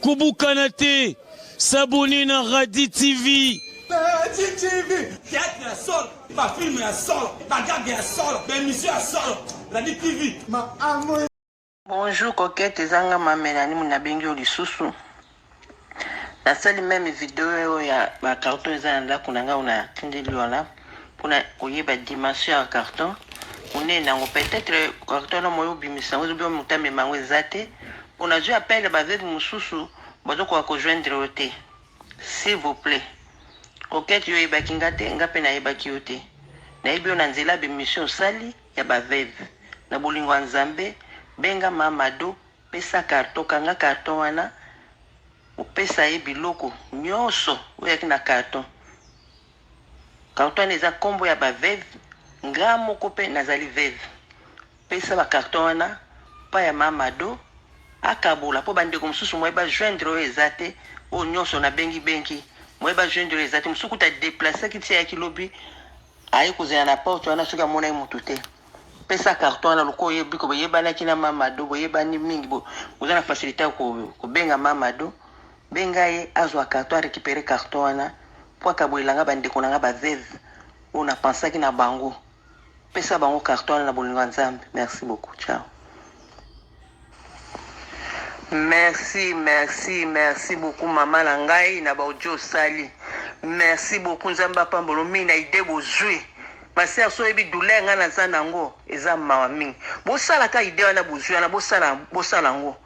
Kobukana te, s'abonner na Radi TV. Radi TV, théâtre ya solo, ba film ya solo, ba gag ya solo, ba émission ya solo. Radi TV, ma amo. Bonjour coquette eza nga ma Melanie nabengi yo lisusu nasali meme video oyo ya ba carton eza na ndako na ngai oyo natindeli wana mpona koyeba dimension ya carton monene yango peut-être carton wana moyo obimisa yango ezobi moto amema yango eza te mpo nazwi appel ya baveuve mosusu bazokoka kojoindre yo te. S'il vous plait coquette yo oyebaki nga te nga mpe nayebaki yo te nayebi yo na nzela ya b'emission osali ya ba veuve na bolingo ya nzambe benga ma mado pesa carton kanga carton wana opesa ye biloko nionso oyo eyaki na carton carton wana eza kombo ya ba veuve nga moko pe nazali veuve pesa ba carton wana pa ya ma mado akabola po ba ndeko mosusu moye ba joindre oyo eza te oyo nionso na bengi bengi moye ba joindre oyo eza te mosusu kutu a deplacaki ti ayaki lobi Aye kozela na porte wana soki amonaki mutu te. Pesa carton wana lokola oyebi ko boyebanaki na ma Mado boyebani mingi boza na facilite ya kobenga ma Mado benga ye azwa carton a recuperer carton wana po akabolela nga ba ndeko na nga ba veuve oyo na pensaki na bango pesa bango carton wana na bolingo ya Nzambe merci beaucoup ciao. Merci merci merci beaucoup maman na ngai na ba audio osali merci beaucoup nzambe apambolo mingi na idee bozui ma sœur so oyebi douleur ngai naza nango eza mawa mingi bosalaka idee wana bozui wana bosala bosala yango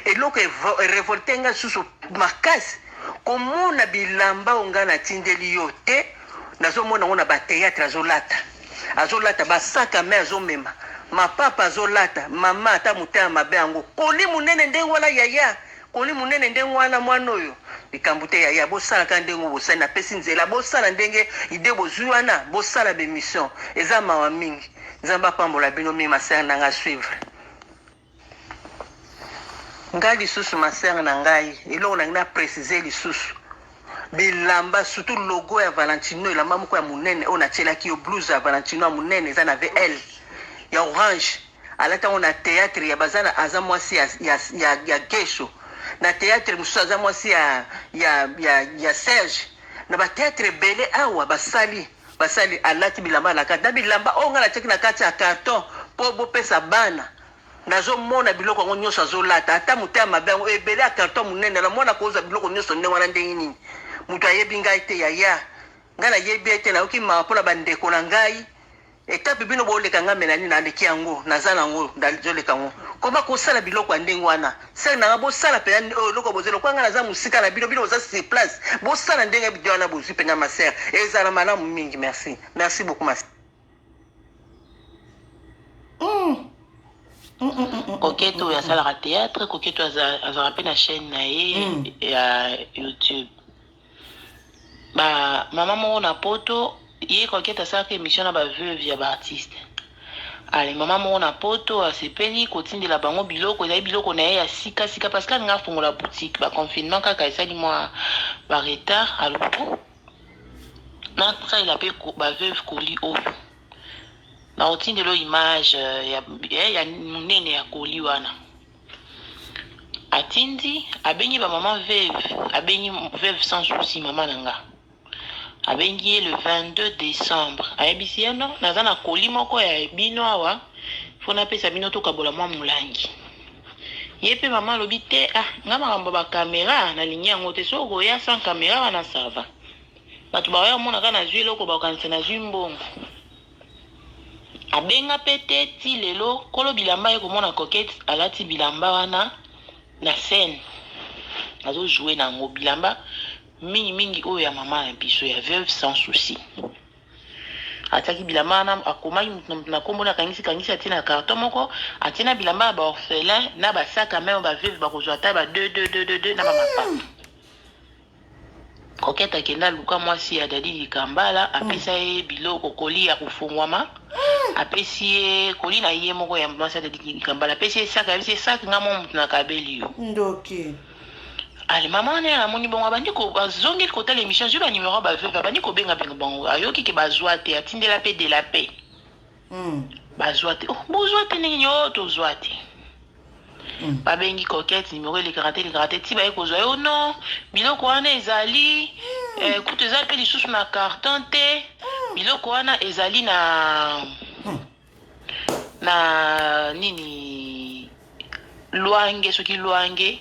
eloko erevolte ngai susu makasi komona bilamba oyo ngai natindeli yo te nazomona yango na ba theatre azolata azolata ba sac à main azomema mapapa azolata mama ata motema mabe yango koli munene ndenge wana yaya koli munene ndenge wana mwana oyo likambo te yaya bosala kaka ndenge bosali napesi nzela bosala ndenge ide bozwi wana bosala bemission eza mawa mingi nzambe apambola bino mingi ma sœur nanga suivre Ngai lisusu ma sœur na ngai eloko nalingi na precise lisusu bilamba surtout logo ya Valentino elamba moko ya munene oyo natielaki yo blouse ya Valentino ya munene eza na VL ya orange alati yango na theatre ya baza na aza mwasi ya, ya, ya, ya Gesho na theatre mosusu aza mwasi ya, ya, ya, ya Serge na ba theatre ebele awa basali basali alati bilamba na kati na bilamba oyo ngai natiaki na kati ya carton mpo bopesa bana Nazo mona biloko yango nioso azo lata ata motema mabe yango ebele ya carton munene na mwana akozwa biloko nioso ndenge wana ndenge nini mutu ayebi ngai te yaya ngai nayebi ye te nayoki mawa mpona ba ndeko na ngai etape bino boleka ngai Melanie naleki yango naza nango nazoleka yango koma kosala biloko ya ndenge wana sere na ngai bosala mpenza oyo eloko bozali lokola ngai naza mosika na bino bino boza sur place bosala ndenge bino wana bozwi mpenza ma sere ezala malamu mingi merci merci beaucoup ma Coquette oyo asalaka théâtre, Coquette oyo azalaka mpe na chaîne na ye ya YouTube. Ba mama moko na poto, ye Coquette asalaka émission na ba veuve ya ba artiste. Ale mama moko na poto asepeli kotindela bango biloko, ezali biloko na ye ya sika sika parce que alinga afongola boutique, ba confinement kaka esali mwa ba retard, alobi nasalela mpe ba veuve colis oyo. Nakotindela yo image ya, ya munene ya colis wana. Atindi, abengi ba maman veuve, abengi veuve sans souci mama na nga. Abengi ye le 22 decembre. Ayebisi ye non, naza na colis moko ya bino awa, faut napesa bino tokabola mwa mulangi. Ye pe mama alobi te, ah nga makambo ba camera nalingi yango te, soki okoya sans camera wana ça va. Bato bakoya komona kaka nazwi eloko bakokanisa nazwi mbongo. Abenga pe te ti lelo kolo bilamba aye komona coquette alati bilamba wana na scène azo jouer na yango bilamba mingi mingi oyo ya mama na biso ya veuve sans souci. Atiaki bilamba wana akomaki moto na moto na kombo na akangisi kangisi atie na carton moko atie na bilamba ya ba orphelin na ba sac à main oyo ba veuve bakozwa ata ba 2 2 2 2 2 na ba mapapa. Coquette akenda aluka mwasi ya Daddy Dikambala apesa ye biloko colis ya kofongwama apesi ye colis na ye moko ya mwasi ya Daddy Dikambala apesi ye sac ayebisi ye sac nga moko mutu nakabeli yo. Ndoki. Ale mama wana ye amoni bongo abandi ko azongeli kotala emission azwi ba numero ya ba veuve abandi kobenga benga bango ayoki ke bazwa te atindela pe de la paix bazwa te oh bozwa te ndenge nini oh tozwa te. Babengi Coquette, numero elekaka te, elekaka te, ti baye kozwa yo. Non, biloko wana ezali kutu eza mpe lisusu na carton te. Biloko wana ezali na nini, Lwange, soki Lwange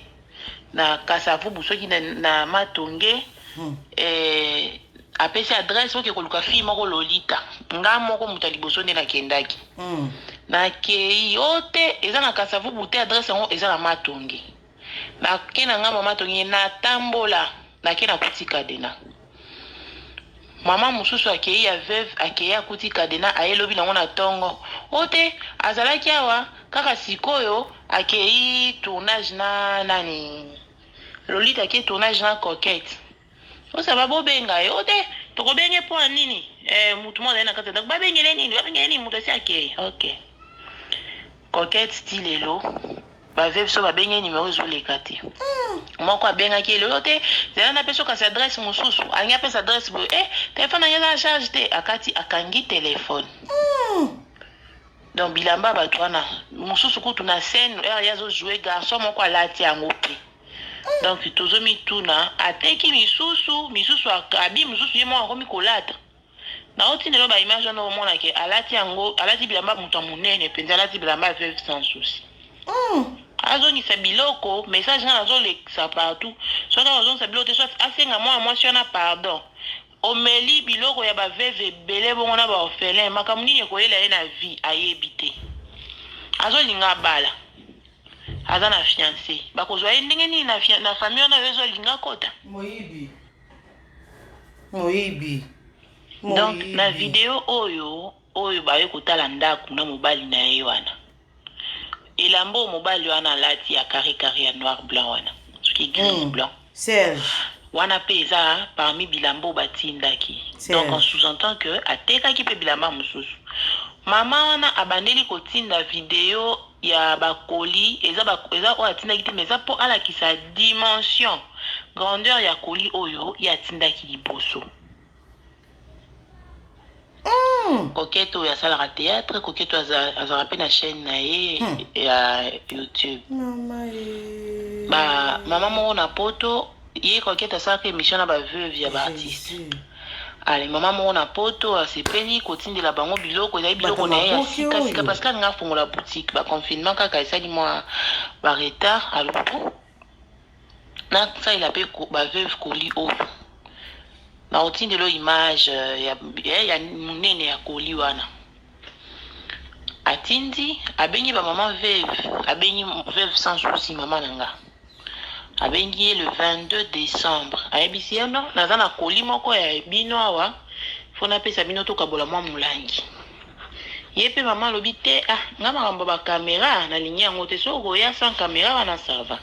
na Kasavubu, soki na Matonge. Apesi adresse, oke koluka fille moko Lolita. Nga moko moto ya liboso nde nakendaki. Nakei o te, eza na Kasavubu te, adresse yango eza na Matonge. Nake na ngambo ya Matonge, natambola, nake nakuti kadena. Mama mosusu akei ya veuve, akei akuti kadena, ayelobi nango na ntongo. O te, azalaki awa kaka sikoyo, akei tournage na nani, Lolita akei tournage na Coquette. Osaba bobenga ye. O te, tokobenge mpo ya nini? Mutu moko azali na kati ya ndako, babengele nini? Babengele nini? Moto asi akei. Ok, Coquette ti lelo bave biso babenge, numero ezoleka te. Moko abengaki ye lelo te, zela napesa kasi adresse mosusu. Alingi apesa adresse boye, telefone nange eza na charge te, akati, akangi telefone. Donc bilamba bato wana mosusu kutu na scène heure ye azojoue, garçon moko alati yango mpe. Donc tozomituna, ateki misusu, misusu abi mosusu ye moko akomi kolata. Naotindelo baimage wana, omona ke alati yango, alati bilamba moto ya monene mpenza, alati bilamba ya veuve sans souci. Azongisa biloko. Message nga nazolekisa partout, soki azongisa biloko te, soit asenga mwana mwasi wana pardon. Omeli biloko ya baveuve ebele bongo na baorphelin, makambo nini ekoyela ye na vie ayebi te. Azolinga abala, aza na fiancé, bakozwa ye ndenge nini na famille wana oyo ezolinga kota? Moyibi, moyibi. Donc na video oyo baye kotala ndako na mobali na ye wana, elamba oyo mobali wana alati ya carré carré ya noir blanc wana, soki gris blanc. Serge. Wana mpe eza parmi bilamba oyo batindaki. Donc on sous-entend que atekaki mpe bilamba mosusu. Mama wana abandeli kotinda video ya bakoli, eza oyo atindaki te, mais eza mpo alakisa dimension, grandeur ya koli oyo ye atindaki liboso. Coquette oyo asalaka théâtre, Coquette oyo azalaka mpe na chaîne na ye ya YouTube. Mama e. Ba mama moko na poto, ye Coquette asalaka émission na baveuve ya baartiste. Jésus. Ale, mama moko na poto asepeli kotindela bango biloko, ezali biloko Bato na ye ya maboke sikasika oyo. Parce que alinga afongola boutique, baconfinement kaka esali mwa baretard. Alobi nasalela mpe baveuve koli oyo na otindela oyo image ya monene ya koli wana. Atindi, abengi bamama veuve, abengi veuve sans souci, mama na nga. Abengi ye le 22 décembre, ayebisi ye: non, naza na koli moko ya bino awa, fo napesa bino, tokabola mwa molangi. Ye mpe mama alobi te, ah, nga makambo ya bacaméra nalingi yango te, soki okoya sans caméra wana, ça va.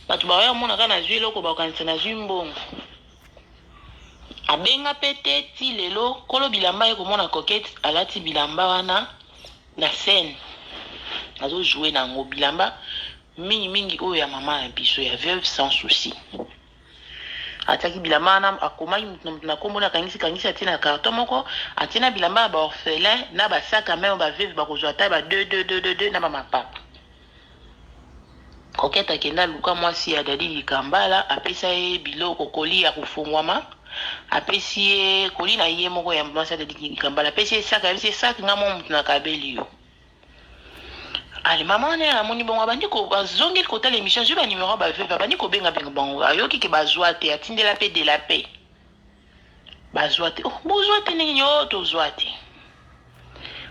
Bato baoya omona kaka nazwi eloko, bakokanisa nazwi mbongo. Abenga mpe te ti lelo. Kolo bilamba ye komona Coquette alati bilamba wana na scène, azojoue na yango, bilamba mingimingi oyo ya mama na biso ya veuve sans souci. Atiaki bilamba wana, akomaki motu na motu na nkombo, akangisi kangisi, atie na carton moko, atie na bilamba ya baorphelin na basaka meme baveuve bakozwa ata ba 2 2 2 2 2 na bamapapa. Coquette akenda aluka mwasi ya Dadi Likambala, apesa ye biloko, koli ya kofungwama. Apesi ye koli na ye moko ya mwasi ya Dadi Likambala, apesi ye saka, ayebisi ye: saki nga mo motu nakabeli yo. Ale, mama wana ye amoni bongo, abandi azongeli kotala émission, azwi banumero ya baveuve, abandi kobengabenga bango, ayoki ke bazwa te. Atindela mpe de la paix, bazwa te. Oh, bozwa te ndenge nini? Oyo tozwa te.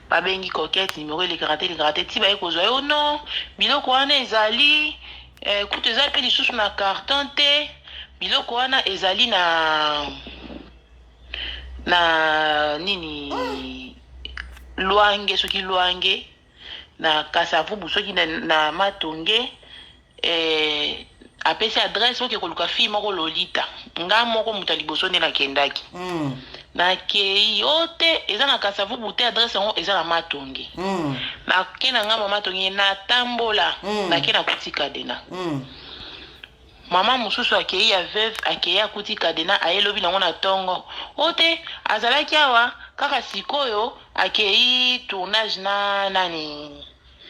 Babengi Coquette, numero elekaka te, elekaka te, ti baye kozwa yo. Non, biloko wana ezali kutu eza mpe lisusu na carton te. Biloko wana ezali na nini, Lwange, soki Lwange na Kasavubu, soki na Matonge. Apesi adresse, oke koluka fille moko Lolita. Nga moko moto ya liboso nde nakendaki. Nakei o te, eza na Kasavubu te, adresse yango eza na Matonge. Nake na ngambo ya Matonge, natambola, nake nakuti kadena. Mama mosusu akei ya veuve, akei akuti kadena, ayelobi nango na ntongo. O te, azalaki awa kaka sikoyo, akei tournage na nani.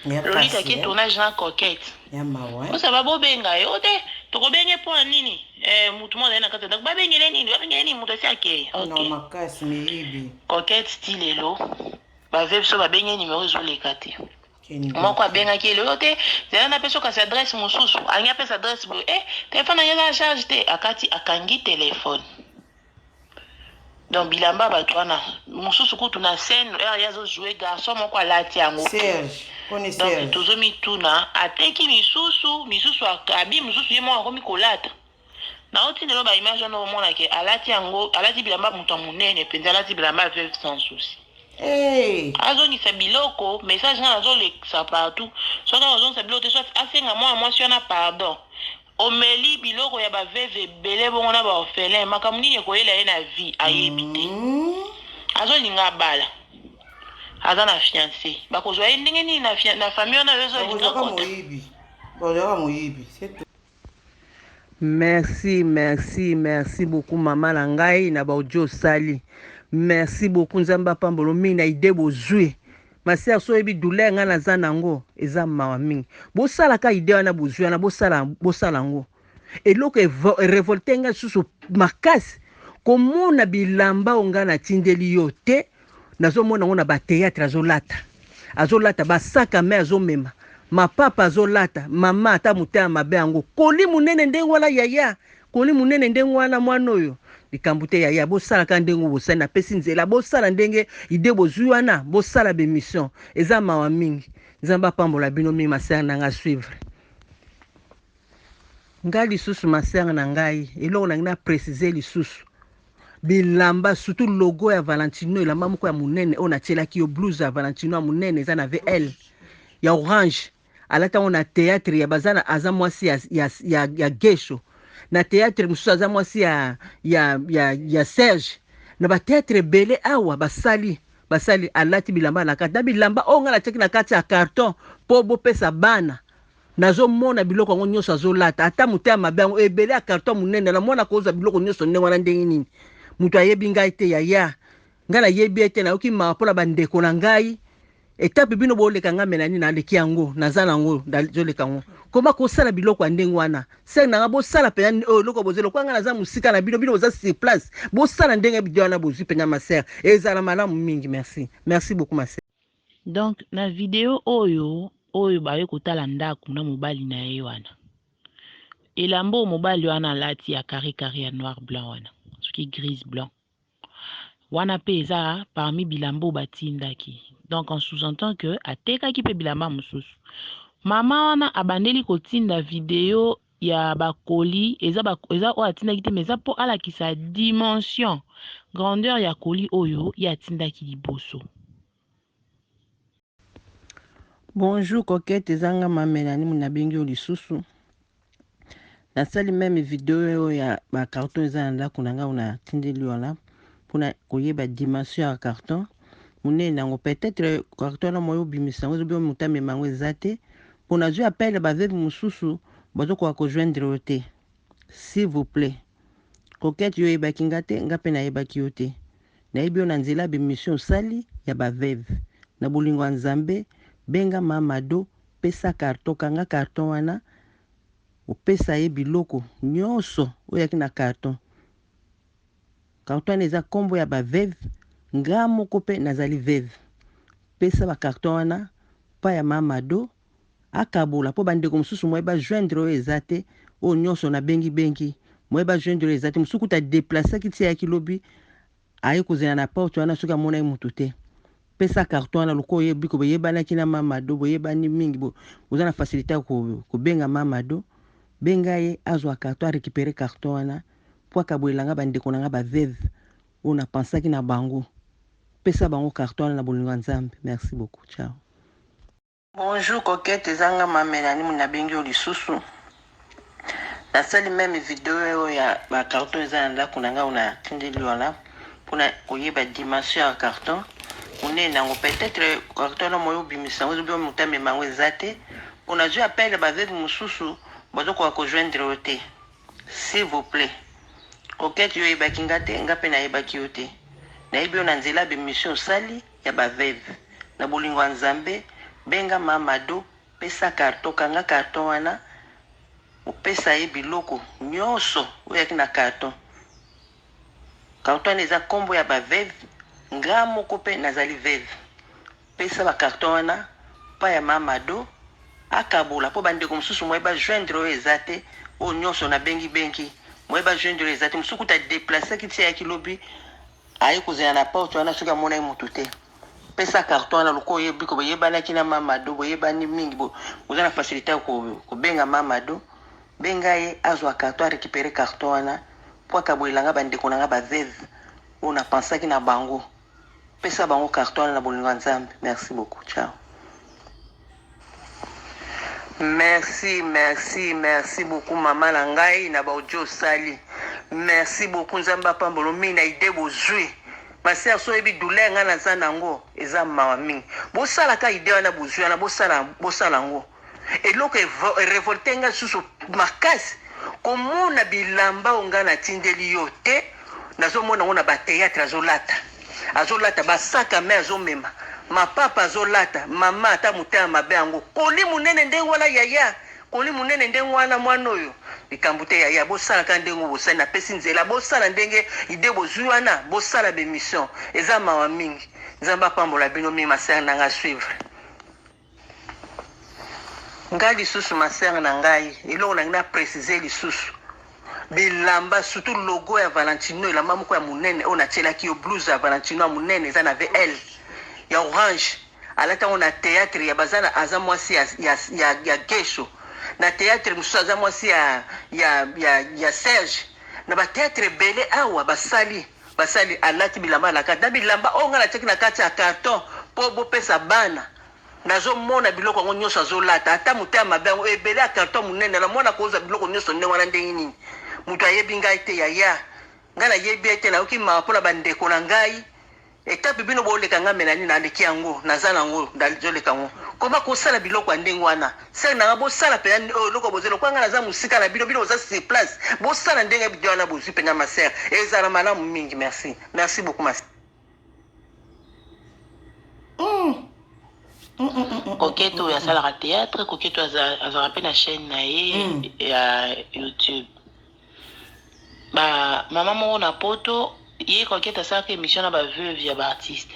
Lolita ake tournage na Coquette. Ya mawa. Osaba bobenga ye o te, tokobenge mpo na nini? Eh, mutu moko azali na kati ya ndako, babengele nini? Babengele nini? Moto asi akei. No Ok. makasi miyibi. Coquette ti lelo bave biso babenge numero ezoleka te. Kindoki. Moko abengaki ye lelo te, zela napesa yo kasi adresse mosusu. Alingi apesa adresse boye, eh, telefone na ngai eza na charge te. Akati akangi telefone. Donc bilamba ya bato wana mosusu kutu na scène heure ye azo jouer garçon moko alati yango pe. Serge, koni Donc Serge. tozo mituna ateki misusu, misusu abi mosusu ye moko akomi kolata. Naotindela yo ba image wana omona ke alati yango, alati bilamba moto ya monene penza, alati bilamba ya veuve sans souci. Hey! Azongisa biloko, message nga nazolekisa partout. Soki akozongisa biloko te soit asenga mwana mwasi wana pardon. Omeli biloko ya ba veuve ebele bongo na ba orphelin makambo nini ekoyela ye na vie ayebi te. Azolinga abala aza na fiance bakozwa ye ndenge nini na, na famille wana yo ozolinga Bakozwaka kota. moyibi. Bakozwaka moyibi. C'est tout. Merci merci merci beaucoup maman na ngai na ba audio osali merci beaucoup nzambe apambolo mingi na idee bozui ma sœur so oyebi douleur ngai naza nango eza mawa mingi bosalaka idee wana bozui wana bosala bosala yango eloko erevolte ngai lisusu makasi komona bilamba oyo ngai natindeli yo te nazomona yango na bateatre azolata azolata basaka me azomema mapapa azolata mama ata motema mabe yango koli monene ndenge wana yaya koli monene ndenge wana mwana oyo likambo te yaya bosalaka ndenge bosali napesi nzela bosala ndenge ide bozwi wana bosala bemission eza mawa mingi nzambe apambola bino mingi masere na ngai suivre ngai lisusu masere na ngai eloko nangi na précise lisusu bilamba surtout logo ya Valentino elamba moko ya monene oyo natielaki yo blouse ya Valentino ya monene eza na VL ya orange alati yango na théâtre ya baza na aza mwasi ya, ya, ya, ya gesho na théâtre mosusu aza mwasi ya, ya, ya, ya Serge na ba théâtre ebele awa basali basali alati bilamba na kati na bilamba oyo ngai natiaki na kati ya carton mpo bopesa bana Nazo mona biloko yango nyoso azolata ata motema mabe yango ebele ya carton munene na mwana kozwa biloko nyoso ndenge wana ndenge nini moto ayebi ngai te yaya ngai nayebi ye te nayoki mawa mpo na bandeko na ngai etape bino boleka ngai melani naleki yango naza nango nazoleka yango koma kosala biloko ya ndenge wana sere na ngai bosala mpenza oyo eloko bozali lokola ngai naza mosika na bino bino boza sur place bosala ndenge bidio wana bozwi mpenza ma sere ezala malamu mingi merci merci beaucoup ma sere. Donc na video oyo oyo baye kotala ndaku na mobali na ye wana elamba oyo mobali wana alati ya carre carre ya noir blanc wana soki grise blanc wana pe eza parmi bilamba oyo batindaki donc en sous-entend que atekaki pe bilamba mosusu mama wana abandeli kotinda video ya ba colis eza ba eza oyo atindaki te mais eza po alakisa dimension grandeur ya colis oyo ye atindaki liboso. Bonjour coquette eza nga ma Melanie muna bengi yo lisusu nasali meme video oyo ya ba carton eza na ndako na ngai na tindeli wana mpona koyeba dimension ya carton monene na yango peut-être carton wana moyo obimisa yango ezobi moto amema yango eza te mpo nazwi appel ya baveve mosusu bazokoka kojoindre yo te s'il vous plaît coquette yo oyebaki nga te nga mpe nayebaki yo te Nayebi yo na nzela ya b'emission osali ya ba veuve. Na bolingo ya Nzambe, benga ma Mado, pesa carton, kanga carton wana, opesa ye biloko nionso oyo eyaki na carton. Carton wana eza kombo ya ba veuve, nga moko pe nazali veuve. Pesa ba carton wana pa ya ma Mado, akabola po ba ndeko mosusu moyen ba joindre oyo eza te, oyo nionso na bengi bengi moyen ba joindre oyo eza te, mosusu kutu a deplacaki ti ayaki lobi aye kozela na porte wana soki amonaki mutu te. Pesa carton wana lokola oyebi ko boyebanaki na ma Mado, boyebani mingi bo, boza na facilite ya kobenga ma Mado, benga ye azwa carton a recuperer carton wana po akabolela nga ba ndeko na nga ba veuve oyo na pensaki na bango. Pesa bango carton wana na bolingo ya Nzambe. Merci beaucoup. Ciao. Bonjour coquette eza nga ma Melanie muna bengi yo lisusu nasali meme video oyo ya ba carton eza na ndako na ngai na tindeli wana mpona koyeba dimension ya carton monene na yango peut-être carton wana moyo obimisa yango ezobi moto amema yango eza te mpo nazwi appel ya baveve mosusu bazokoka kojoindre yo te s'il vous plaît coquette yo oyebaki nga te nga mpe nayebaki yo te nayebi yo na nzela ya bemission osali ya ba veuve na bolingo ya nzambe. Benga ma Mado, pesa carton, kanga carton wana, opesa ye biloko nyonso oyo eyaki na carton. Carton wana eza kombo ya ba veuve, nga moko pe nazali veuve. Pesa ba carton wana pa ya ma Mado akabola po ba ndeko mosusu moyen ba joindre oyo eza te, oyo nyonso na bengi bengi moyen ba joindre oyo eza te, mosusu kutu a deplacaki ti ayaki lobi aye kozela na porte wana soki amonaki mutu te. Pesa carton wana lokola oyebi ko boyebanaki na ma Mado, boyebani mingi, boza na facilite ya kobenga ma Mado, benga ye azwa carton, a recuperer carton wana po akabolela nga ba ndeko na nga ba veuve oyo na pensaki na bango. Pesa bango carton wana na bolingo ya Nzambe. Merci beaucoup. Ciao. Merci, merci, merci beaucoup mama na ngai na ba audio osali. Merci beaucoup Nzambe apambolo mingi na idée bozui. Ma sœur so oyebi douleur ngai naza nango eza mawa mingi. Bosala ka idée wana bozui wana bosala bosala yango. Eloko erevolte ngai susu makasi komona bilamba oyo ngai natindeli yo te nazomona yango na ba theatre azolata azolata ba sac à main azomema mapapa azolata mama ata motema mabe yango koli monene ndenge wana yaya koli monene ndenge wana mwana oyo likambo te yaya bosala kaka ndenge bosali napesi nzela bosala ndenge ide bozwi wana bosala bemission eza mawa mingi nzambe apambola bino mingi ma sœur nanga suivre Ngai lisusu ma sœur na ngai eloko nalingi na precise lisusu bilamba surtout logo ya Valentino elamba moko ya munene oyo natielaki yo blouse ya Valentino ya munene eza na VL ya orange alati yango na theatre ya baza na aza mwasi ya, ya, ya, ya Gesho na theatre mosusu aza mwasi ya, ya, ya, ya Serge na ba theatre ebele awa basali basali alati bilamba na kati na bilamba oyo ngai natiaki na kati ya carton mpo bopesa bana Nazo mona biloko yango nyoso azolata ata motema mabe yango ebele ya carton munene na mwana kozwa biloko nyoso ndenge wana ndenge nini moto ayebi ngai te yaya ngai nayebi ye te nayoki mawa mpona bandeko na ngai etape bino boleka ngai melani naleki yango naza nango nazoleka yango koma kosala biloko ya ndenge wana sere nanga bosala mpenza oyo eloko bozali lokola ngai naza mosika na bino bino boza sur place bosala ndenge bino wana bozwi mpenza ma sere ezala malamu mingi merci merci beaucoup ma Coquette oyo asalaka théâtre, Coquette oyo azalaka mpe na chaîne na ye ya YouTube. Ba mama moko na poto, ye Coquette asalaka émission na ba veuve ya ba artiste.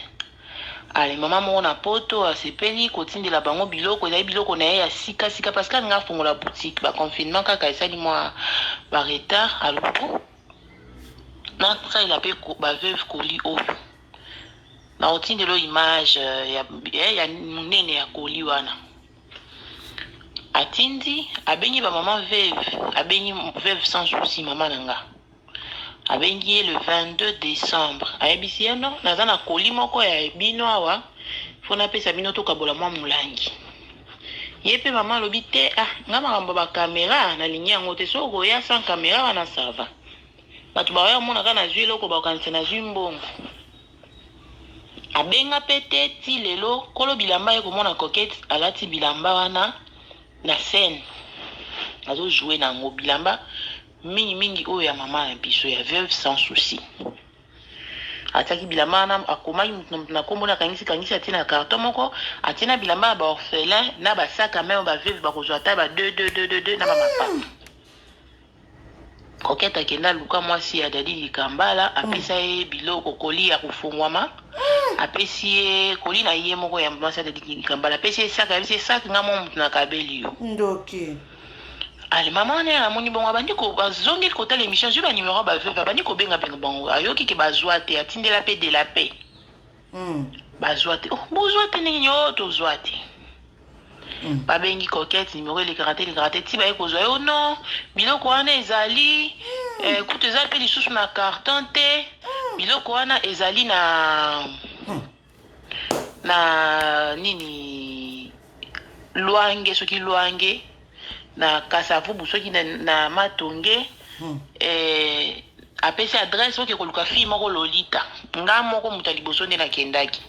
Ale mama moko na poto asepeli kotindela bango biloko, ezali biloko na ye ya sika sika parce que alinga afongola boutique, ba confinement kaka esali mwa ba retard, alobi nasalela mpe ba veuve colis oyo. Nakotindela yo image ya, ya munene ya colis wana. Atindi, abengi ba maman veuve, abengi veuve sans souci mama na nga. Abengi ye le 22 décembre. Ayebisi ye non, naza na colis moko ya bino awa, faut napesa bino tokabola mwa molangi. Ye pe mama alobi te, ah nga makambo ba camera nalingi yango te, soki okoya sans camera wana ça va. Bato bakoya komona kaka nazwi eloko bakokanisa nazwi mbongo. Abenga pe te ti lelo kolo bilamba aye komona Coquette alati bilamba wana na scène azo jouer na yango bilamba mingi mingi oyo ya mama na biso ya veuve sans souci. Atiaki bilamba wana akomaki mutu na mutu na kombo na akangisi kangisi atie na carton moko atie na bilamba ya ba orphelin na ba sac à main oyo ba veuve bakozwa ata ba 2 2 2 2 2 na ba mapapa. Coquette akenda aluka mwasi ya Dady Dikambala apesa ye biloko colis ya kofongwama apesi ye colis na ye moko ya mwasi ya Dady Dikambala apesi ye sac ayebisi ye sac nga moko mutu nakabeli yo. Ndoki. Ale mama wana ye amoni bongo abandi ko azongeli kotala emission azwi ba numero ya ba veuve abandi kobenga benga bango ayoki ke bazwa te atindela pe de la paix bazwa te oh bozwa te ndenge nini oh tozwa te. Babengi Coquette numero elekaka te elekaka te ti baye kozwa ye oh non biloko wana ezali eh, kutu eza pe lisusu na carton te biloko wana ezali na na nini Luange soki Luange na Kasavubu soki na, na Matonge eh, apesi adresse oke koluka fille moko Lolita nga moko moto ya liboso nde nakendaki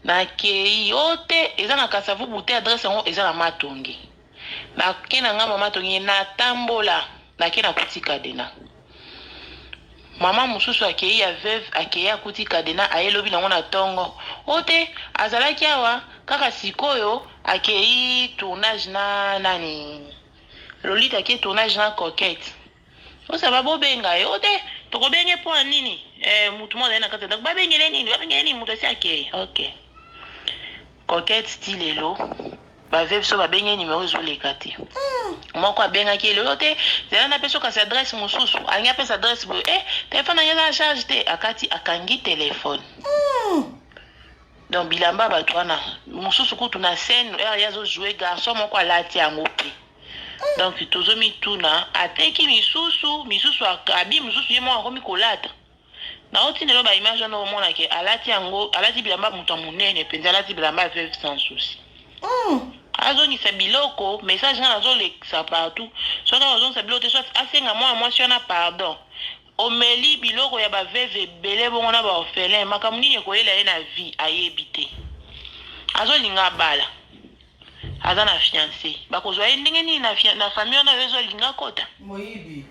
Nakeyi oh te eza na kasavubu te adresse yango eza na matonge nake na ngambo ya matonge natambola nake nakuti cadena. Mama mosusu akei ya veuve, akei akuti cadena, aye lobi nango na tongo. O te, azalaki awa kaka sikoyo akei tournage na nani? Lolita ake tournage na Coquette. O ça va, bobenga ye. O te, tokobenge mpo ya nini? Eh, mutu moko azali na kati ya ndako. Babengele nini? Babengele nini? Mutu asi akei. Ok. Coquette ti lelo ba veuve so babenge ye numero ezoleka te. Moko abengaki ye lelo te, zela napesa yo kasi adresse mosusu. Alingi apesa adresse boye, eh, telefone na ngai eza na charge te. Akati akangi telefone. Donc bilamba bato wana mosusu kutu na scène heure ye azo jouer garçon moko alati yango pe. Donc tozomituna ateki misusu, misusu abi mosusu ye moko akomi kolata. Naotindela yo ba image wana omona ke alati yango, alati bilamba moto ya monene mpenza, alati bilamba ya veuve sans souci. Azongisa biloko, message nga nazolekisa partout. Soki akozongisa biloko te, soit asenga mwana mwasi wana pardon. Omeli biloko ya ba veuve ebele bongo na ba orphelin, makambo nini ekoyela ye na vie ayebi te. Azolinga abala. Aza na fiancé. Bakozwa ye ndenge nini na, na famille wana oyo ezolinga akota? Moyibi.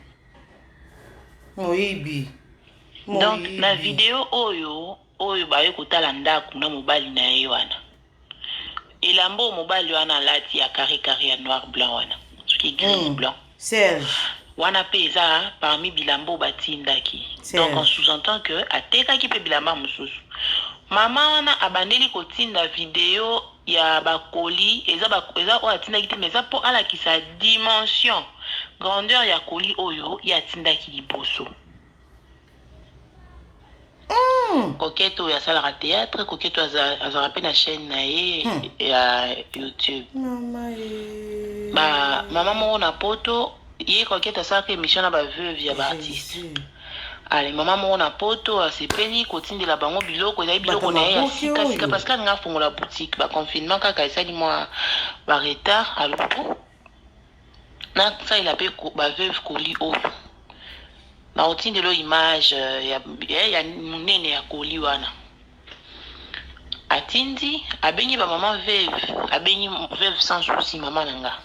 Moyibi. Donc na video oyo oyo baye kotala ndaku na mobali na ye wana, elamba oyo mobali wana alati ya carré carré ya noir blanc wana, soki gris blanc. Serge. Wana pe eza parmi bilamba oyo batindaki. Donc on sous-entend que atekaki pe bilamba mosusu. Mama wana abandeli kotinda video ya ba colis, eza ba eza oyo atindaki te mais eza po alakisa dimension, grandeur ya colis oyo ye atindaki liboso. Coquette oyo asalaka theatre, Coquette oyo azalaka pe na chaine na ye ya YouTube. Ba mama moko na poto, ye Coquette asalaka emission na ba veuve ya ba artistes. Allez, mama moko na poto asepeli kotindela bango biloko, ezali biloko na ye ya sika sika parce que alinga afongola boutique, ba confinement kaka esali mwa ba retard, alobi nasalela pe ba veuve colis oyo. Nakotindela yo image ya, ya monene ya colis wana. Atindi, abengi ba mama veuve, abengi veuve sans souci mama na nga.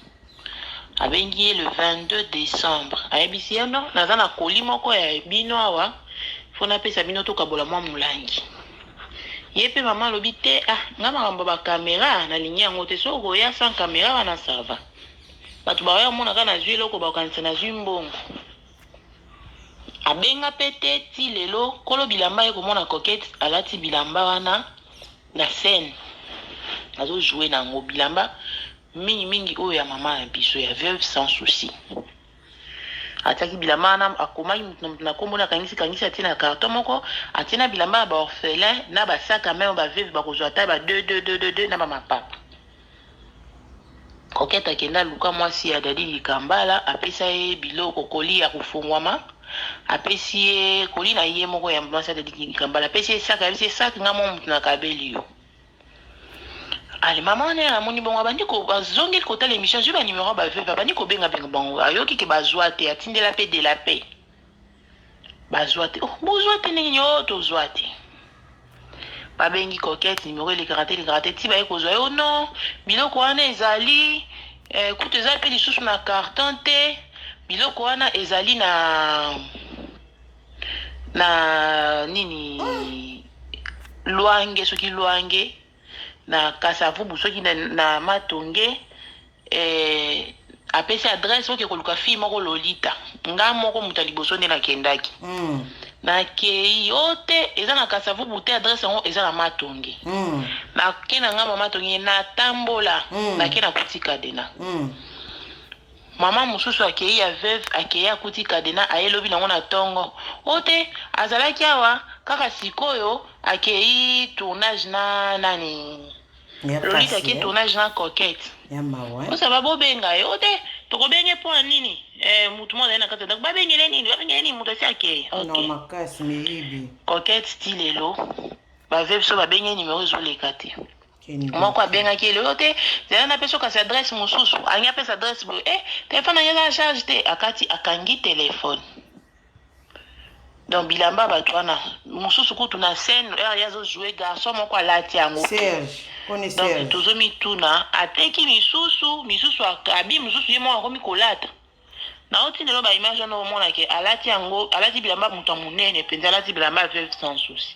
Abengi ye le 22 décembre. Ayebisi ye non, naza na colis moko ya bino awa, faut napesa bino tokabola mwa molangi. Ye pe mama alobi te, ah nga makambo ba camera nalingi yango te, soki okoya sans camera wana ça va. Bato bakoya komona kaka nazwi eloko, bakokanisa nazwi mbongo. Abenga pe te ti lelo. Kolo bilamba aye komona Coquette alati bilamba wana na scène, azo jouer na yango bilamba mingi mingi oyo ya mama na biso ya veuve sans souci. Atiaki bilamba wana, akomaki mutu na mutu na kombo na akangisi kangisi, atie na carton moko, atie na bilamba ya ba orphelin na ba sac à main oyo ba veuve bakozwa ata ba 2 2 2 2 2 na ba mapapa. Coquette akenda aluka mwasi ya Daddy Dikambala, apesa ye biloko, colis ya kofongwama, apesi ye colis na ye moko ya mwasi ya Daddy Dikambala, apesi ye sac, ayebisi ye sac nga moko mutu nakabeli yo. Ale mama wana ye amoni bongo, abandi ko azongeli kotala emission, azwi ba numero ya ba veuve, abandi kobenga benga bango, ayoki ke bazwa te, atindela pe de la paix. Bazwa te. Oh, bozwa te ndenge nini? Oh, tozwa te. Babengi Coquette, numero elekaka te, elekaka te, ti baye kozwa ye. Oh non, biloko wana ezali eh, kutu eza pe lisusu na carton te. Biloko wana ezali na na nini Lwange, soki Lwange na Kasavubu, soki na, na Matonge eh, apesi adresse oke koluka fille moko Lolita. Nga moko moto ya liboso nde nakendaki. Nakei o te, eza na Kasavubu te, adresse yango eza na Matonge. Nake na nga Matonge, natambola, nake nakuti Kadena. Mama mosusu akei ya veuve, akei akuti Kadena, aye lobi nango na tongo. O te, azalaki awa kaka sikoyo akei tournage na nani? Lolita ake tournage na Coquette. Osaba bobenga ye. O te, tokobenge mpo ya nini? Eh, mutu moko azali na kati ya ndako. Babengele nini? Babengele nini? Mutu asi akei. Ok. Non, makasi miyibi. Coquette ti lelo ba veuve so babenge numero ezoleka te. Moko abengaki ye lelo te, zela napesa yo kasi adresse mosusu. Alingi apesa adresse boye, eh, telefone na ngai eza na charge te. Akati akangi telefone. Donc bilamba bato wana mosusu kutu na scène heure ye azo jouer garçon moko alati yango. Serge, koni Serge. Donc tozomituna ateki misusu, misusu abi mosusu ye moko akomi kolata. Naotindela yo ba image wana omona ke alati yango, alati bilamba moto ya monene mpenza, alati bilamba ya veuve sans souci.